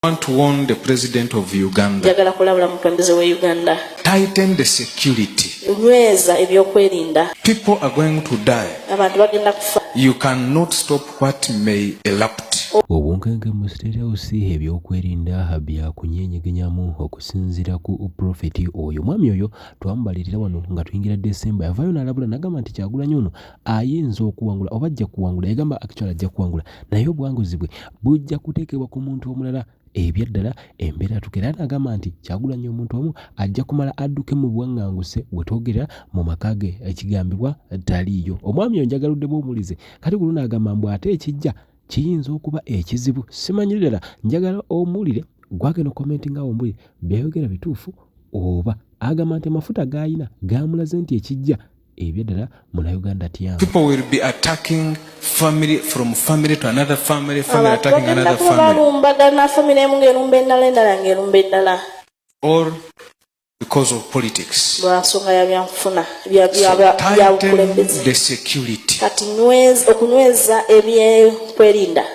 Want to warn the president of Uganda. Njagala kulabula mukulembeze we Uganda. Tighten the security. Nyweza ebyokwerinda. People are going to die. Abantu bagenda kufa. You cannot stop what may erupt. Obunkenke mu State House ebyokwerinda byakunyeenyegenyamu okusinziira ku Pulofeti oyo. Omwami oyo twamubalirira wano nga tuyingira December yavaayo n'alabula n'agamba nti Kyagulanyi ono ayinza okuwangula oba ajja kuwangula, yagamba actually ajja kuwangula naye obuwanguzi bwe bujja kuteekebwa ku muntu omulala ebyaddala embeera atuuka era n'agamba nti Kyagulanyi omuntu omu ajja kumala adduke mu buwanganguse we twogerera mu maka ge ekigambibwa taliiyo. Omwami oyo njagala oddemu omuwulize kati ku luno agamba mbu ate ekijja kiyinza okuba ekizibu simanyi ddala njagala omuwulire gwagenda okukomentinga awo ombulire byayogera bituufu oba agamba nti amafuta g'alina gaamulaze nti ekijja ebyaddala munauganda tyamu. People will be attacking family from family to another family, family Abantu attacking bagenda another kuba family. balumbagana famire emu ng'erumba endala, endala ng'erumba endala. All because of politics. Lwa nsonga ya byanfuna, bya- So bya- bya bya tighten bukulembeze. the security. Kati nyweza okunyweza ebyokwerinda.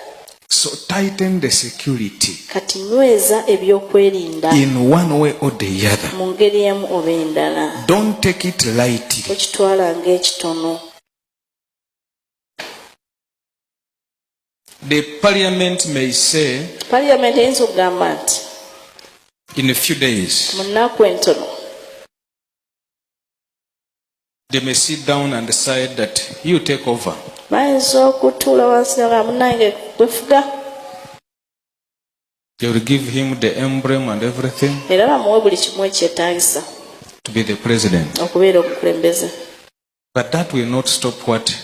So tighten the security Kati nyweza ebyokwerinda in one way or the other. mu ngeri emu oba endala. Don't take it lightly. Tokitwala ng'ekitono. The parliament may say Parliament eyinza okugamba nti in a few days, mu nnaku entono they may sit down and decide that you take over. Bayinza okutuula wansi nga munnange gwefuga. They will give him the emblem and everything Era bamuwe buli kimu ekyetaagisa to be the president. Okubeera omukulembeze. But that will not stop what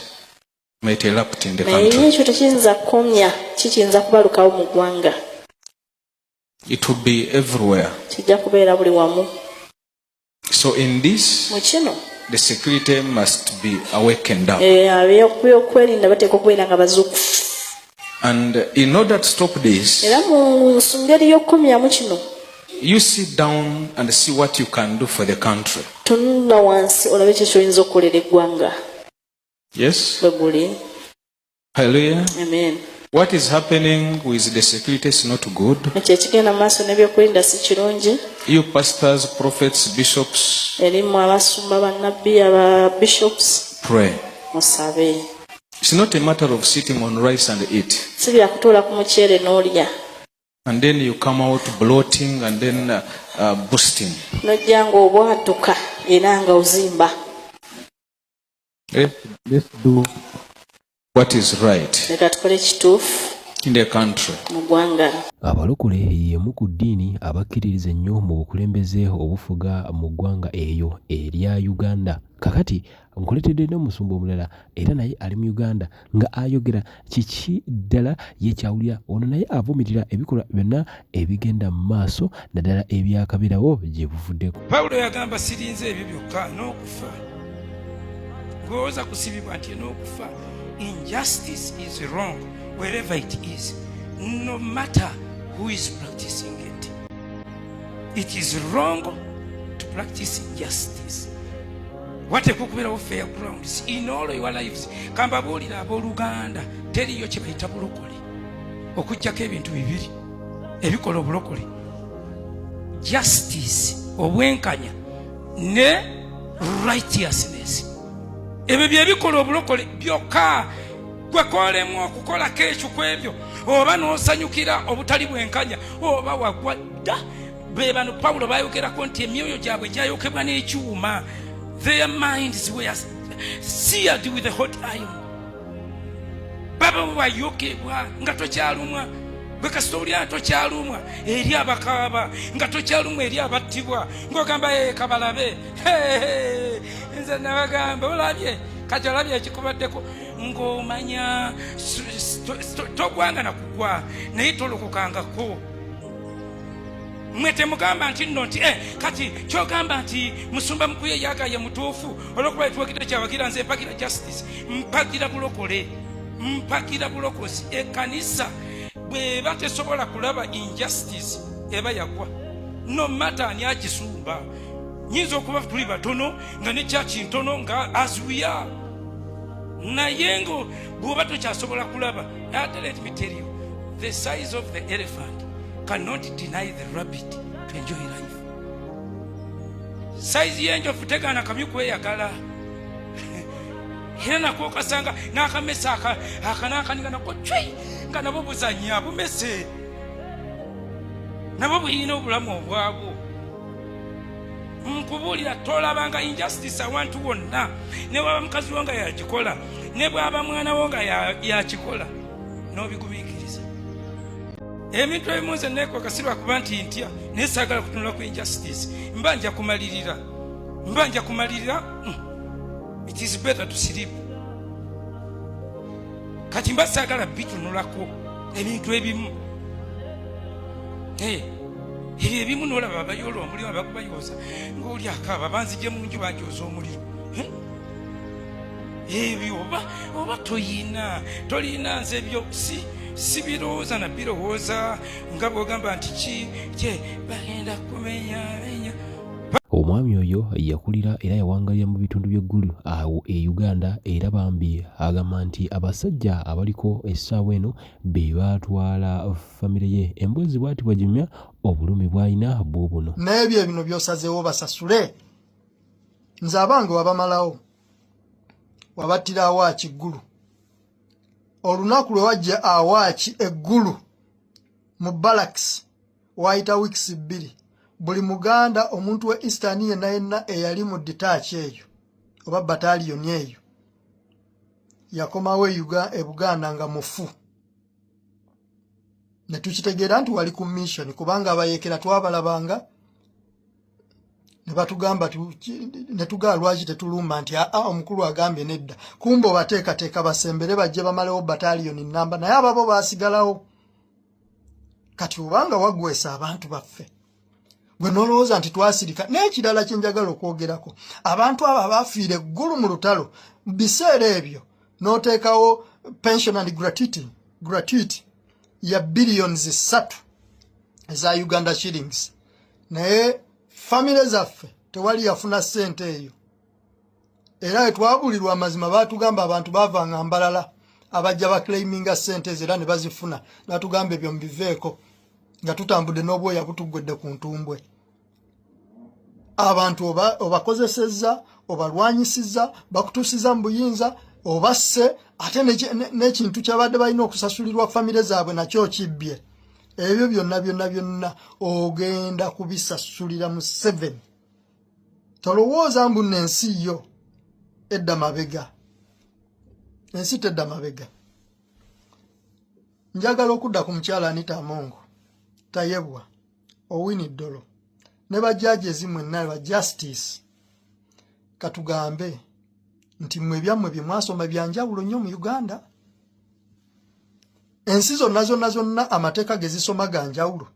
might erupt in the Naye country. ekyo tekiyinza kukomya kikiyinza kubalukawo mu ggwanga. It will be everywhere. Kijja kubeera buli wamu. So in this, Mu kino the security must be awakened up. Eh, ab'ebyokwerinda bateekwa okubeera nga bazuukufu. And in order to stop this, Era mu ngeri y'okukomyamu kino you sit down and see what you can do for the country. Tunula wansi olabe ki kyoyinza okukolera eggwanga. Yes? Bwe guli. Hallelujah. Amen. What is happening with the security is not good. Ekyo ekigenda mu maaso n'ebyokwerinda si kirungi. You pastors, prophets, bishops, Eri mmwe abasumba, bannabbi, aba bishops, pray. Musabe. It's not a matter of sitting on rice and eat. Si byakutuula ku muceere n'olya. And then you come out bloating and then boosting. N'ojja ng'obwatuka era nga ozimba. Eh? Let's do what is right Leka tukole ekituufu in the country. Mu ggwanga. Abalokole y'emu ku ddiini abakkiririza ennyo mu bukulembeze obufuga mu ggwanga eyo erya Uganda. Kakati nkuleetedde n'omusumba omulala era naye ali mu Uganda nga ayogera kiki ddala ye ky'awulira. Ono naye avumirira ebikolwa byonna ebigenda mu maaso naddala ebyakaberawo gye buvuddeko. Pawulo yagamba sirinze ebyo byokka n'okufa gwewoza kusibibwa nti n'okufa. Injustice is wrong wherever it is, no matter who is practicing it. It is wrong to practice injustice. Wateekwa okubeerawo fair grounds in all your lives. Kambabuulira abooluganda, teriyo kye bayita bulokole okuggyako ebintu bibiri ebikola obulokole: justice, obwenkanya, ne righteousness. Ebyo byebikola obulokole byokka. Gwe kolemu okukolako ekyo ku ebyo oba n'osanyukira obutali bwenkanya oba wagwa dda. Be bano Pawulo bayogerako nti emyoyo gyabwe gyayokebwa n'ekyuma. Their minds were seared with a hot iron. Baba wayokebwa nga tokyalumwa. Gwe kasita owulira tokyalumwa eri abakaaba, nga tokyalumwa eri abattibwa, ng'ogamba, "Ee, kabalabe, nze nabagamba, olabye kati, olabye ekikubaddeko," ng'omanya togwanga na kugwa naye tolokokangako. Mwe temugamba nti nno nti kati kyogamba nti musumba Mukuye yagaye mutuufu olwokuba etwogedde kyawagira. Nze mpagira justice, mpagira bulokole, mpagira bulokozi. Ekkanisa bweba tesobola kulaba injustice eba yagwa, no matter ani agisumba. Nyinza okuba tuli batono nga ne kyaki ntono nga as we are, naye ngo bw'oba tokyasobola kulaba. Ate let me tell you, the size of the elephant cannot deny the rabbit to enjoy life. Sayizi y'enjovu tegaana kamyu kweyagala, era nako okasanga n'akamese akanaakaninga nako cwi, nga nabo buzanya bumese, nabo buyina obulamu obwabwo. Nkubuulira, tolabanga injustice awantu wonna, ne bwaba mukazi wo nga yakikola, ne bwaba mwana wo nga yakikola, n'obigumiikiriza. Ebintu ebimu nze neekweka, si lwakuba nti ntya, naye saagala kutunula ku injustice. Mba nja kumalirira, mba nja kumalirira. It is better to sleep. Kati mba saagala bitunulako ebintu ebimu. Ebyo ebimu nolaba abayoola omuliro, abakubayooza ngaoli akaaba, banzije mu nju banjooza omuliro. Ebyo oba toyina, tolina. Nze ebyo si sibirowooza na birowooza, nga bwogamba nti ki kye bagenda kumenya menya. Omwami oyo yakulira era yawangalira mu bitundu by'eggulu awo e Uganda, era bambi agamba nti abasajja abaliko essaawa eno be baatwala famire ye. Emboozi bw'ati bw'aginyumya, obulumi bw'alina bw'obuno. N'ebyo ebino by'osazeewo basasule. Nze abange wabamalawo, wabattira awaaki Ggulu. Olunaku lwe wajja awaaki eggulu mu barracks, waayita weeks 2, buli Muganda, omuntu we Eastern yenna yenna eyali mu detach eyo oba battalion eyo, yakomawo e Buganda nga mufu, ne tukitegeera nti wali ku mission, kubanga abayeekera twabalabanga ne batugamba, ne tugaa lwaki tetulumba, nti aa, omukulu agambye nedda. Kumbe obateekateeka basembere bajje bamalewo battalion namba, naye ababo baasigalawo. Kati obanga wagwesa abantu baffe, gwe nolowooza nti twasirika. N'ekirala kye njagala okwogerako, abantu abo abaafiira eggulu mu lutalo biseera ebyo, n'oteekawo pension and gratuity ya billions 3 eza Uganda shillings, naye famire zaffe tewali yafuna ssente eyo. Era wetwabulirwa amazima, baatugamba abantu baavanga mbalala abajja baclaiminga ssente ezo era ne bazifuna. Batugamba ebyo mubiveeko, nga tutambudde n'obwoya butuggwedde ku ntumbwe. Abantu obakozesezza, obalwanyisizza, bakutuusiza mu buyinza, obasse, ate n'ekintu kyabadde balina okusasulirwa famire zaabwe nakyo kibbye. Ebyo byonna byonna byonna ogenda kubisasulira mu 7. Tolowooza mbu nno ensi yo edda mabega. Ensi tedda mabega. Njagala okudda ku mukyala Anita Among, Tayebwa, Owiny Dollo ne bajjaji mwenna ba justice. Katugambe nti mmwe ebyammwe bye mwasoma byanjawulo nnyo mu Uganda. Ensi zonna zonna zonna amateeka ge zisoma ga njawulo,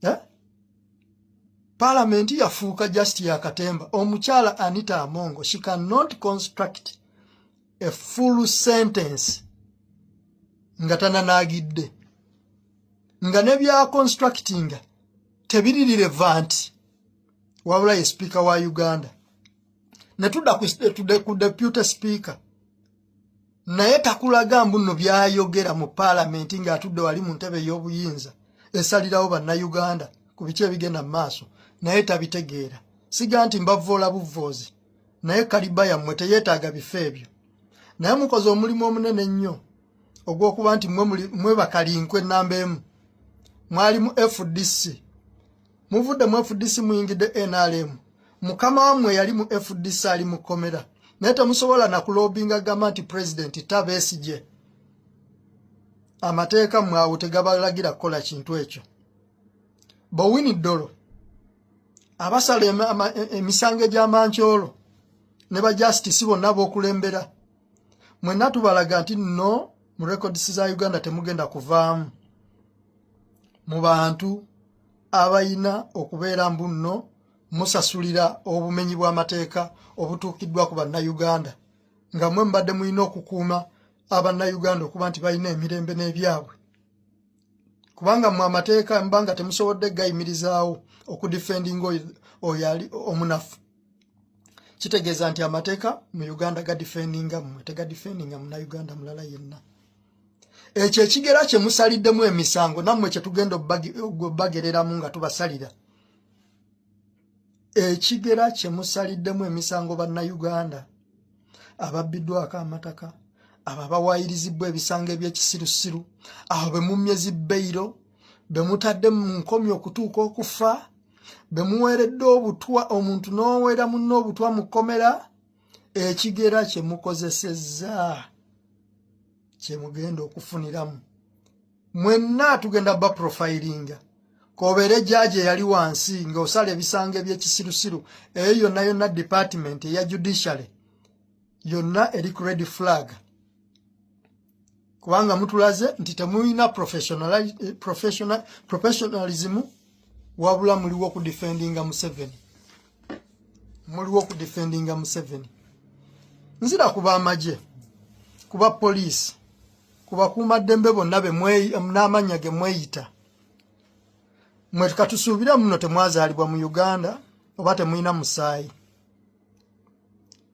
eh? Palamenti yafuuka just ya katemba. Omukyala Anita Among, she cannot construct a full sentence nga tananaagidde, nga ne bya constructinga tebiri relevant, wabula ye speaker wa Uganda. Ne tudda ku deputy speaker, naye takulaga mbu nno byayogera mu paalamenti ng'atudde wali mu ntebe ey'obuyinza esalirawo Bannayuganda ku biki ebigenda mu maaso, naye tabitegeera. Siga nti mbavoola buvoozi, naye kaliba yammwe teyeetaaga bifo ebyo. Naye mukoze omulimu omunene ennyo ogw'okuba nti mwe bakalinkwe ennamba emu. Mwali mu FDC, muvudde mu FDC, muyingidde NRM. Mukama wammwe yali mu FDC ali mu kkomera, naye temusobola nakulobinga gamba nti pulezidenti tabeesije. Amateeka mmwe awo tegabalagira kukola kintu ekyo. Ba Owiny Dollo abasala emisango egy'amankyolo ne ba justice bonna b'okulembera mwenna, tubalaga nti nno mu records za Uganda temugenda kuvaamu mu bantu abayina okubeera mbu nno musasulira obumenyi bw'amateeka obutuukiddwa ku Bannayuganda, nga mwe mubadde mulina okukuuma Abannayuganda okuba nti balina emirembe n'ebyabwe, kubanga mmwe amateeka mbanga temusobodde gayimirizaawo okudefendinga oyo ali omunafu. Kitegeeza nti amateeka mu Uganda gadefendinga mmwe, tegadefendinga Munnayuganda mulala yenna. Ekyo ekigera kye musaliddemu emisango nammwe kye tugenda obbagereramu nga tubasalira. Ekigera kye musaliddemu emisango Bannayuganda ababbiddwako amataka, abo abawaayirizibbwa ebisango eby'ekisirusiru, abo be mummye zi beyiro, be mutadde mu nkomyo okutuuka okufa, be muweeredde obutwa, omuntu n'oweera munne obutwa mu kkomera, ekigera kye mukozesezza kye mugenda okufuniramu. Mwenna tugenda ba profilinga, kobeere jaaji eyali wansi ng'osala ebisango eby'ekisirusiru, eyo yonna yonna department eya judiciary yonna eri ku red flag, kubanga mutulaze nti temulina professionalism, wabula muliwo okudefendinga Museveni, muliwo okudefendinga Museveni. Nzira kuba amagye, kuba poliisi, ku bakuumaddembe bonna n'amannya ge mweyita mwe, katusuubire muno temwazaalibwa mu Uganda oba temulina musaayi.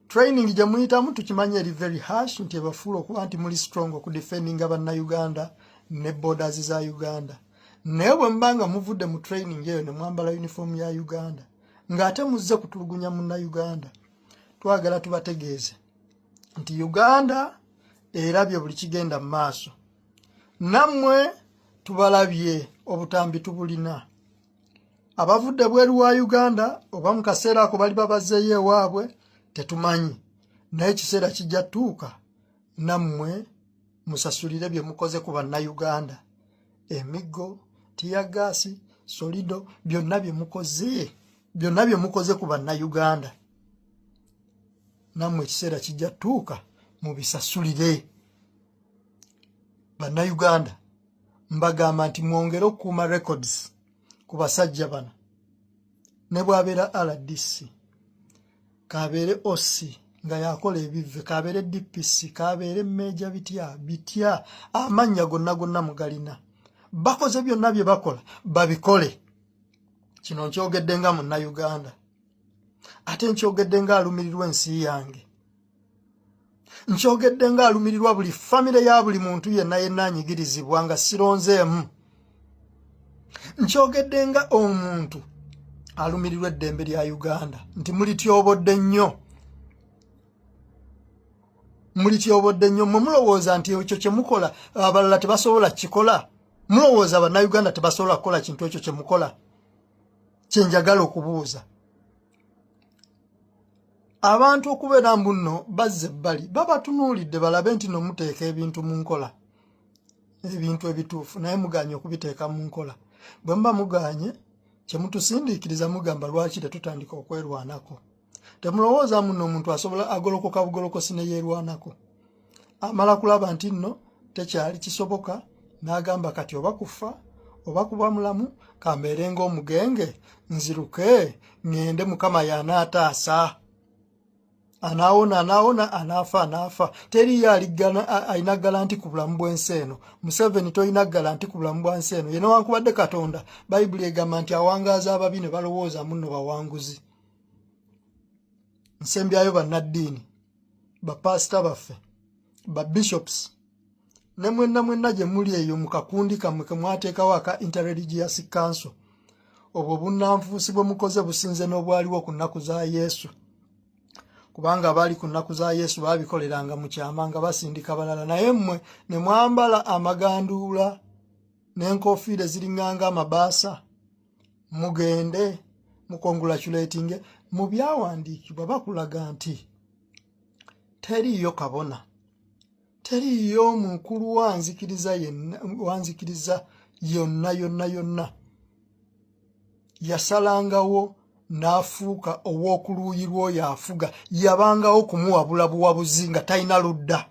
Training gye muyitamu tukimanyi eri very harsh, nti ebafuula okuba nti muli strong okudefendinga Bannayuganda ne borders za Uganda. Naye bwe muba nga muvudde mu training eyo ne mwambala uniform ya Uganda ng'ate muzze kutulugunya Munnayuganda, twagala tubategeeze nti Uganda erabye buli kigenda mu maaso. Nammwe tubalabye, obutambi tubulina. Abavudde bweru wa Uganda oba mu kaseera ako bali babazzeeyo ewaabwe tetumanyi, naye ekiseera kijja tuuka nammwe musasulire bye mukoze ku Bannayuganda. Emiggo, teargas, solido, byonna bye mukoze, byonna bye mukoze ku Bannayuganda, nammwe ekiseera kijja tuuka mubisasulire. Bannayuganda, mbagamba nti mwongere okukuuma records ku basajja bano, ne bw'abeera RDC, kabeere OC nga yakola ebivve, kabeere DPC, kabeere meja bitya bitya, amannya gonna gonna mugalina. Bakoze byonna bye bakola, babikole. Kino nkyogedde nga Munnayuganda, ate nkyogedde nga alumirirwa ensi yange, nkyogedde nga alumirirwa buli famire ya buli muntu yenna yenna anyigirizibwa nga sironzeemu, nkyogedde nga omuntu alumirirwa eddembe lya Uganda nti mulityobodde nnyo, mulityobodde nnyo. Mwe mulowooza nti ekyo kye mukola abalala tebasobola kukikola? Mulowooza Bannayuganda tebasobola kukola kintu ekyo kye mukola? Kyenjagala okubuuza abantu okubeera mbu nno bazza ebbali, babatunuulidde balabe nti no muteeka ebintu mu nkola, ebintu ebituufu, naye muganye okubiteeka mu nkola. Bwe muba muganye, kyemutusindiikiriza mugamba lwaki tetutandika okwerwanako? Temulowooza muno omuntu asobola agolokoka bugolokosi ne yeerwanako. Amala kulaba nti nno tekyali kisoboka, n'agamba kati oba kufa oba kuba mulamu, kambeere ng'omugenge, nziruke ŋŋende, Mukama y'anaataasa, anaawona anaawona, anaafa anaafa. Teriyo alina guarantee ku bulamu bw'ensi eno. Museveni, tolina guarantee ku bulamu bwa nsi eno. Ye newankubadde Katonda, Bayibuli egamba nti awangaaza ababi ne balowooza munno bawanguzi. Nsembyayo, bannaddiini, bapasita baffe, babishops, ne mwenna mwenna gye muli eyo mu kakundi kammwe ke mwateekawo aka Interreligious Council, obwo bunnanfuusi bwe mukoze businze n'obwaliwo ku nnaku za Yesu, kubanga abaali ku nnaku za Yesu baabikoleranga mu kyama nga basindika balala, naye mmwe ne mwambala amaganduula n'enkofiira eziriŋŋanga amabaasa, mugende mucongratulatinge. Mu byawandiikibwa bakulaga nti teriiyo kabona, teriiyo mukulu wa nzikiriza yenna, wa nzikiriza yonna yonna yonna yasalangawo n'afuuka ow'okuluuyi lw'oyo afuga. Yabangawo kumuwabula buwabuzi nga talina ludda.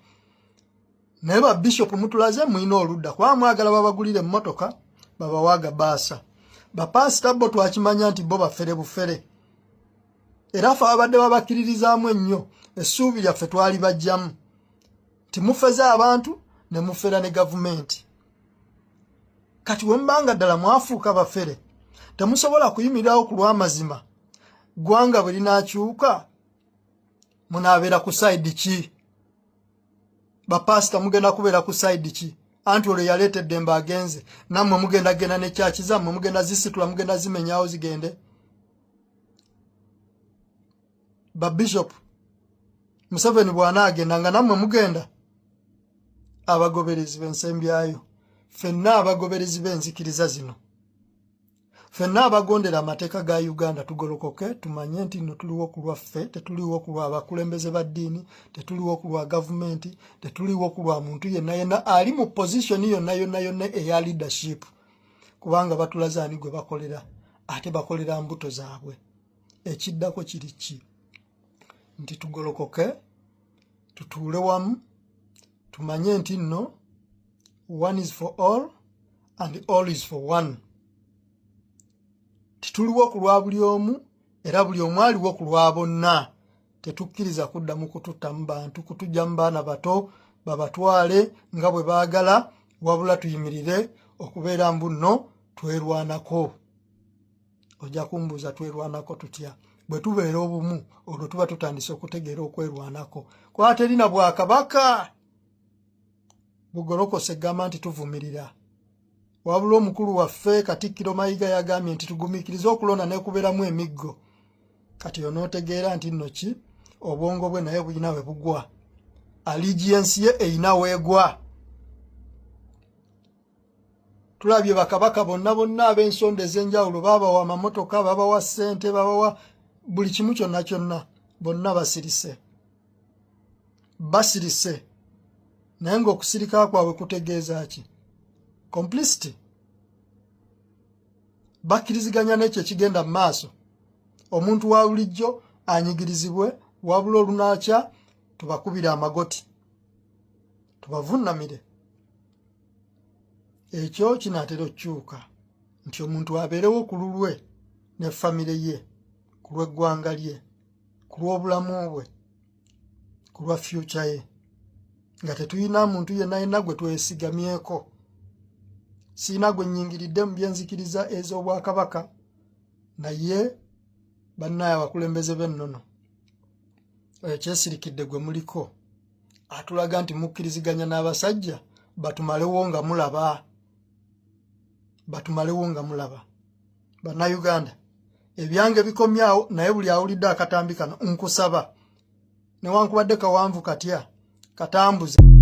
Naye babishopu mutulaze mulina oludda, kubanga mwagala babagulire emmotoka, babawaga baasa. Bapasita bo twakimanya nti bo bafere bufere, era fe ababadde babakkiririzaamu ennyo, essuubi lyaffe twali bajjamu nti mufeze abantu ne mufera ne gavumenti. Kati we mubanga ddala mwafuuka bafere, temusobola kuyimirirawo ku lw'amazima, ggwanga bwe linaakyuka munaabeera ku side ki? Bapasita, mugenda kubeera ku side ki? Anti olwo yaleeta eddembe agenze, nammwe mugenda genda ne kyaki zammwe, mugenda zisitula, mugenda zimenyawo zigende. Ba bishop, Museveni bw'anaagenda nga nammwe mugenda. Abagoberezi b'ensembyayo, ffenna abagoberezi b'enzikiriza zino, ffenna abagondera amateeka ga Uganda, tugolokoke tumanye nti nno tuliwo ku lwaffe. Tetuliwo ku lwa bakulembeze ba ddiini, tetuliwo ku lwa gavumenti, tetuliwo ku lwa muntu yenna yenna ali mu position yonna yonna yonna eya leadership, kubanga batulaze ani gwe bakolera, ate bakolera mbuto zaabwe. Ekiddako kiri ki? Nti tugolokoke, tutuule wamu, tumanye nti nno one is for all and all is for one. Tituliwo ku lwa buli omu, era buli omu aliwo ku lwa bonna. Tetukkiriza kuddamu kututtamu bantu, kutujjamu baana bato babatwale nga bwe baagala, wabula tuyimirire okubeera mbu nno twerwanako. Ojja kumbuuza, twerwanako tutya? Bwe tubeera obumu, olwo tuba tutandise okutegeera okwerwanako, kuba terina bwakabaka bugolokose egamba nti tuvumirira. Wabula omukulu waffe Katikkiro Mayiga yagambye nti tugumiikirize okulonda nekubeeramu emiggo. Kati onootegeera nti nno ki obwongo bwe naye bulina we bugwa, allegiance ye eyina weegwa. Tulabye bakabaka bonna bonna ab'ensonda ez'enjawulo babawa amamotoka, babawa ssente, babawa buli kimu kyonna kyonna, bonna basirise, basirise. Naye ng'okusirika kwabwe kutegeeza ki? Complicity, bakkiriziganya n'ekyo ekigenda mu maaso. Omuntu wa bulijjo anyigirizibwe, wabula olunaakya tubakubire amagoti, tubavunnamire. Ekyo kinaatera okukyuka nti omuntu abeerewo ku lulwe ne famire ye, ku lw'eggwanga lye, ku lw'obulamu bwe, ku lwa future ye, nga tetulina muntu yenna yenna gwe twesigamyeko. Siina gwe nnyingiridde mu byenzikiriza ez'obwakabaka, naye bannaye abakulembeze b'ennono, oyo kyesirikidde gwe muliko atulaga nti mukkiriziganya n'abasajja batumalewo nga mulaba, batumalewo nga mulaba. Bannayuganda, ebyange bikomyawo, naye buli awulidde akatambi kano nkusaba, newankubadde kawanvu katya, katambuze.